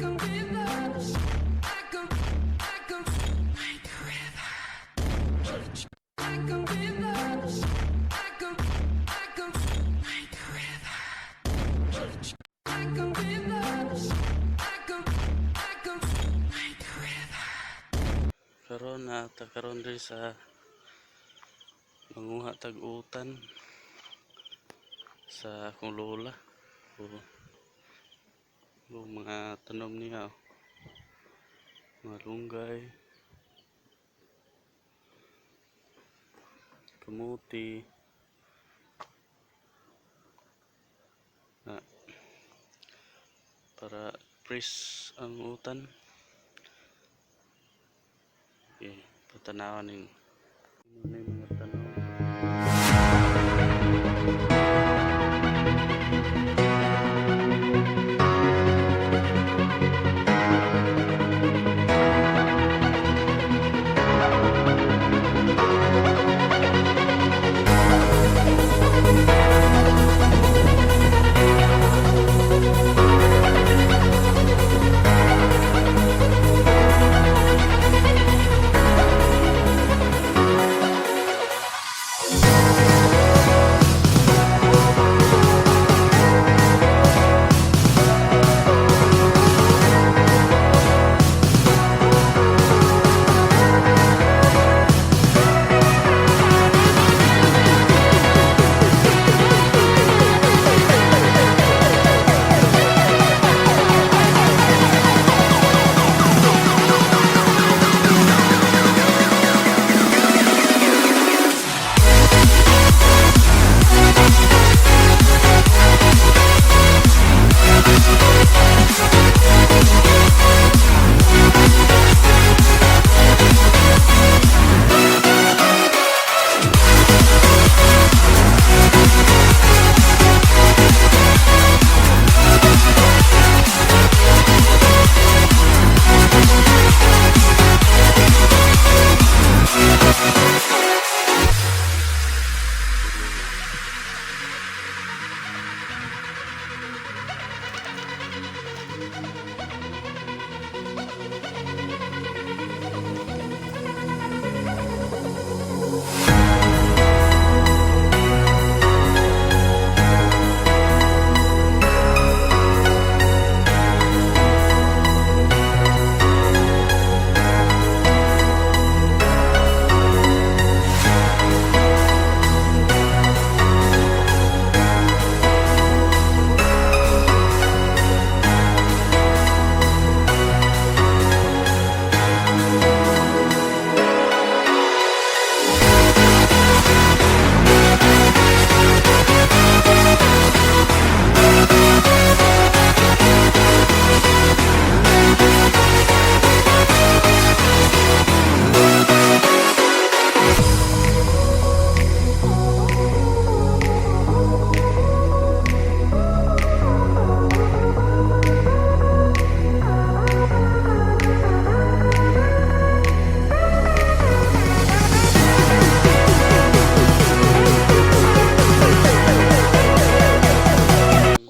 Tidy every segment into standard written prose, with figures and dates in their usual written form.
Like a river. Like a, like a, like a river. Like a river. Like a, like a, like a river. Like a river. Like a, like a, like a river. Karon na ta karon diri sa manguha tag utan sa akong lola. O, o mga tanom niya, oh. Mga lunggay, kamuti, na para fresh ang utan. Okay, patanawan ning ano yung mga tanom.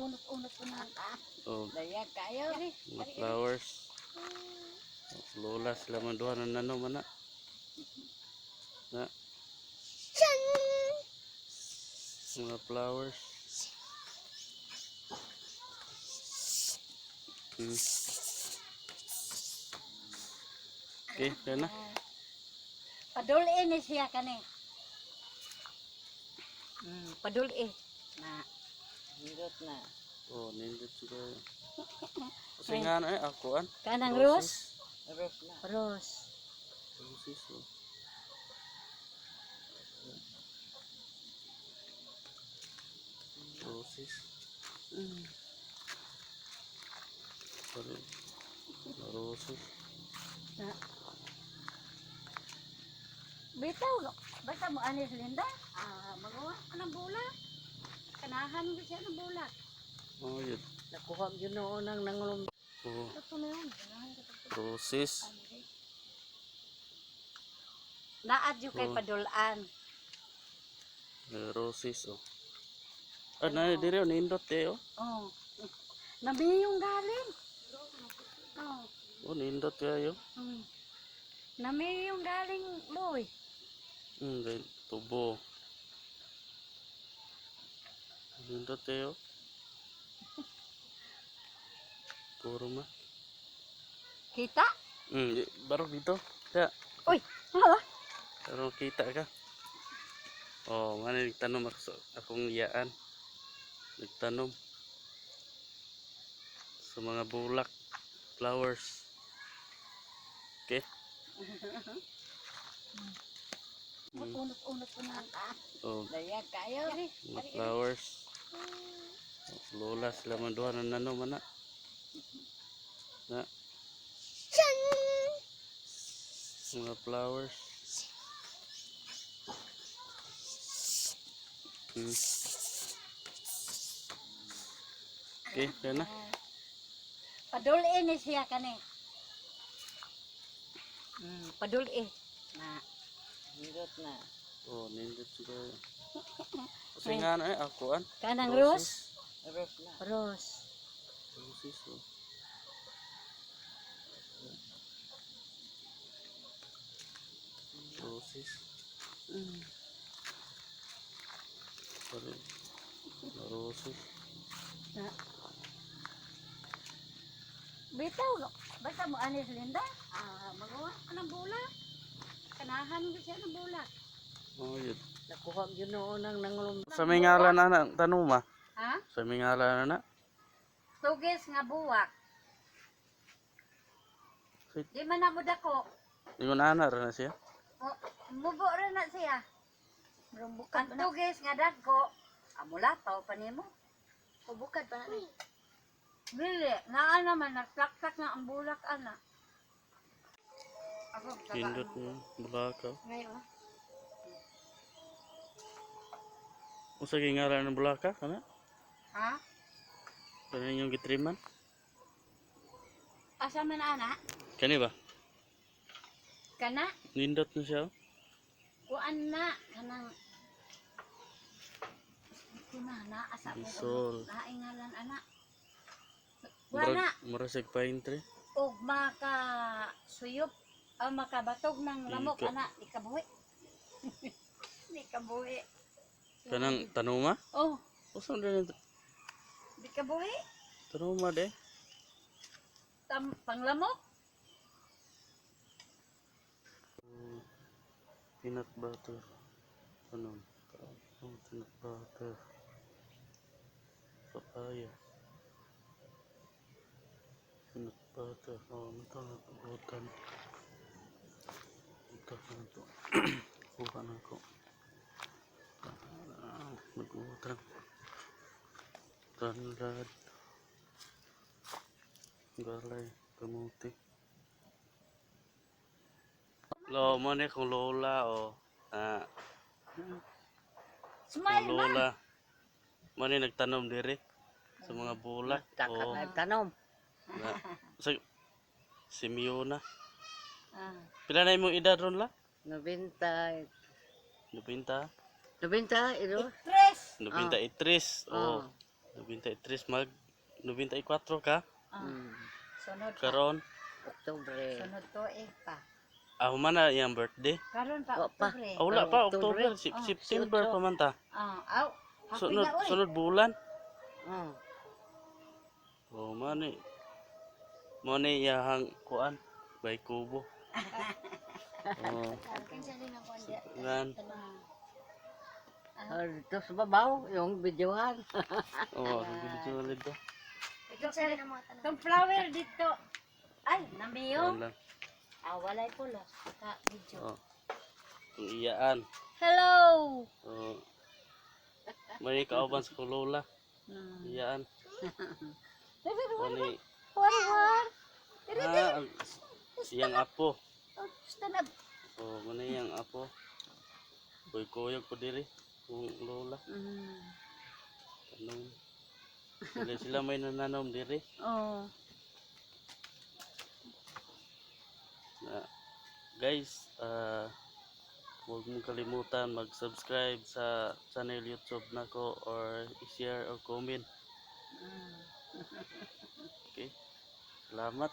Unot-unot ko na. O, Daya kayo. mga flowers. Lola sila man duha na nano man na. Na. Mga flowers. Okay, kaya na. Padul-i ni siya kani. Padul-i. Na. Hirot na. Oh, nindot siguro. Kasi nga na eh, ako an. Kanang rose? Rose na. Rose. Roses, oh. Roses. Sorry. Roses. Na. Bitaw, basta mo anis Linda. Ah, magawa ka ng bulak. Kanahan mo siya ng bulak. Oh, yun. Nakuha yun noon ang nangulong. Oh, Ito na yun. Kanahan ka to. roses. Naad yung kay Oh. padulan. May roses, oh. Ah, na, dire, oh, nindot eh, oh. Oh. Namiyong galing. Nindot kayo. Nami yung galing boy. Dahil tubo. Nindot kayo. Puro ma. Kita? Barok dito. Ya, Uy, hala. pero kita ka. Oh, man nagtanom ako sa akong iyaan. Nagtanom sa mga bulak, flowers. Okay. Unot-unot ko na. Oh, Daya kayo. mga flowers. Lola sila man duha na nanom ana. Na. Mga flowers. Okay, kaya na. Padul-i ni siya kani. Padul-i. Na. Hindot na. Oh, nindot siguro. Kasi nga na eh, akuan. Kanang rose? Rose na. Rose. Roses, oh. Roses. Sorry. Roses. Na. Bitaw, basta mo anis Linda. Ah, magawa ka ng bula. Kanahan ko siya ng bula. Oh, yun. Nakuha yun noon ang nangulong. Sa may ngalan na na, tanong ma. Ha? Sa may ngalan na na. Tugis nga buwak. Sit. Di man na mo dako. Ingon ana ra na siya. Mubo ra na siya. Ang tugis nga dagko, amula pa pa nimo. Bukad pa na. Dili, naa naman nagtaktak na ang bulak ana. Ako, taga Pindot ano. mo, bulaka. Ngayon. Unsa kay ngalan ng bulaka kana? Ha? Kana inyong gitriman? Asa man ana? Kani ba? Kana Nindot na siya, oh. kuan na kanang kuna na asa mo Bisol. naingalan ana. Murag Wala murag sig pine tree. og maka suyop ang makabatog ng lamok Ika. ana di kabuhi. Di kabuhi. Kanang tanuma? Oh, Unsa man din di kabuhi. tanuma de? Tam, panglamok. Peanut butter. Ano? Oh, peanut butter. Papaya. Peanut butter. Oh, ito natugutan. Ito na ito. Kuha na ko. Ah, nagutan. Tanlad. Galay. Kamuti. Lo, mo ni kong lola o. Ah, Smile kong man. lola. Mo ni nagtanom diri sa mga bulak. Takat O, na tanom. na, sa, si Miona. Ah. Pila na imong edad ron la? 90. 90? 90, ito. Tres. 93. Ah. Oh. 93 mag 94 ka Ah. Sunod pa. karon. Oktubre. Sunod tuig pa. Ah, human na iyang birthday. Karon pa Wa pa. Oktubre. Ah, wala pa Oktubre. October, September pa man ta. Ah, aw. Happy Sunod na oy. sunod bulan. Oh. Oh, man ni. Mo ni iyahang kuan bay kubo. Oh, Kinsa din ang kuan dia. ngan. Ah, dito sa babaw, yung videohan. Oh, ang video dito. Ikaw Kinsa rin ang mga tanong. Itong flower dito. Ay, namiyong. Wala. Ah, walay pulos. Ka video. Oh. Ang iyaan. Hello. Oh. May kauban sa kulola. Iyaan. Mani War war. ah, iyang apo. Stand up. Oh, mani iyang apo. Kuy-kuyog po diri kung lola. Tanom. Sila sila may nananom diri. Oh. Na, guys, ah, huwag mong kalimutan mag-subscribe sa channel YouTube nako or i-share or comment. Okay. Salamat.